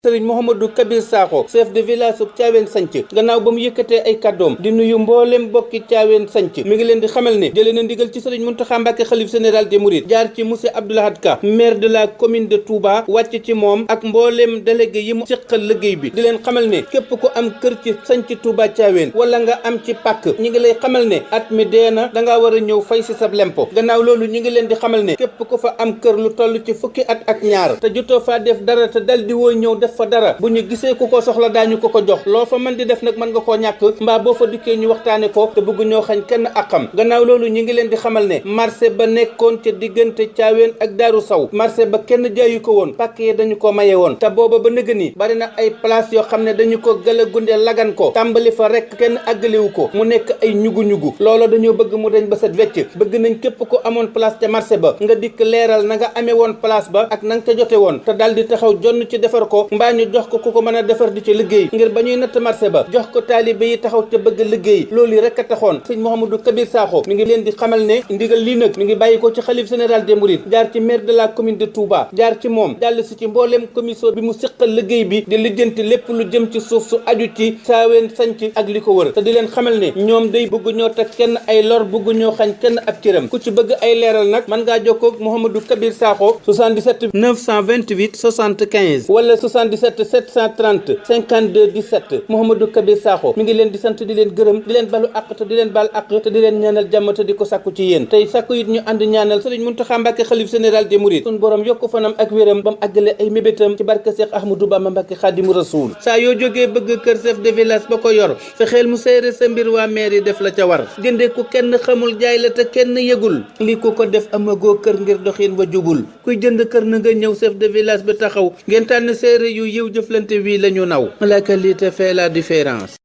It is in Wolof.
Sëriñ Mouhamadou Kabir Sakho chef de village su Thiawéne Sanc gannaaw ba mu yëkkatee ay kàddoom di nuyu mboolem bokki Thiawéne Sanc mi ngi leen di xamal ne jëlee na ndigal ci Sëriñ Mountakha Mbacké xalif général des Mourides jaar ci monsieur Abdou Lahad Ka maire de la commune de Touba wàcc ci moom ak mboolem délégué yi mu seqal liggéey bi di leen xamal ne képp ku am kër ci Sanc Touba Thiawéne wala nga am ci pàkk ñi ngi lay xamal ne at mi dee na dangaa war a ñëw fay si sa lempo gannaaw loolu ñi ngi leen di xamal ne képp ku fa am kër lu toll ci fukki at ak ñaar te jotoo faa def dara te dal di woo ñëw def fa dara bu ñu gisee ku ko soxla daañu ko jox loo fa mën di def nag mën nga koo ñàkk mbaa boo fa dikkee ñu waxtaane ko te bëgg ñoo xañ kenn akam gannaaw loolu ñi ngi leen di xamal ne marché ba nekkoon ca diggante Thiawéne ak Daaru Saw marché ba kenn jaayu ko woon pàkk yi dañu ko maye woon te booba ba nëgë ni bari na ay place yoo xam ne dañu ko gëla gunde lagan ko tàmbali fa rek kenn àggaliwu ko mu nekk ay ñugu-ñugu loolu dañoo bëgg mu dañ ba set wecc bëgg nañ képp ko amoon place ca marché ba nga dikk leeral na nga amee woon place ba ak na nga ca jote woon te daal di taxaw jonn ci defar ko mbaa ñu jox ko ku ko mën a defar di ci liggéey ngir ba ñuy natt marché ba jox ko taalibe yi taxaw te bëgg liggéey loolu yi rek a taxoon sëñ Mouhamadou Kabir Sakho mi ngi leen di xamal ne ndigal lii nag mi ngi bàyyi ko ci xalif général des Mourides jaar ci maire de la commune de Touba jaar ci moom jàll si ci mbooleem commission bi mu siqal liggéey bi di lijjanti lépp lu jëm ci suuf su aju ci Thiawéne Sanc ak li ko wër te di leen xamal ne ñoom day bëgg ñoo teg kenn ay lor bëgg ñoo xañ kenn ab cëram ku ci bëgg ay leeral nag mën ngaa jokkoo ak Mouhamadou Kabir Sakho 77 928 75 wala 77 730 52 17 Mouhamadou Kabir Sakho mi ngi leen di sant di leen gërëm di leen balu àq te di leen bal àq te di leen ñaanal jàmm te di ko sàkku ci yéen tey sàkku it ñu ànd ñaanal Sëriñ Mountakha Mbacké xalif général des Mourides sun borom yokku fanam ak wéram ba mu àggale ay mébétam ci barke Cheikh Ahmadou Bamba Mbacké Khadimu Rasoul saa yoo jógee bëgg kër chef de village ba ko yor fexeel mu seere sa mbir waa maire yi def la ca war jënde ku kenn xamul jaay la te kenn yëgul lii ku ko def amagoo kër ngir doxin wa jubul kuy jënd kër na nga ñëw chef de village bi taxaw ngeen tànn seere yu yiw jëflante wi la ñu naw la qualité fait la différence.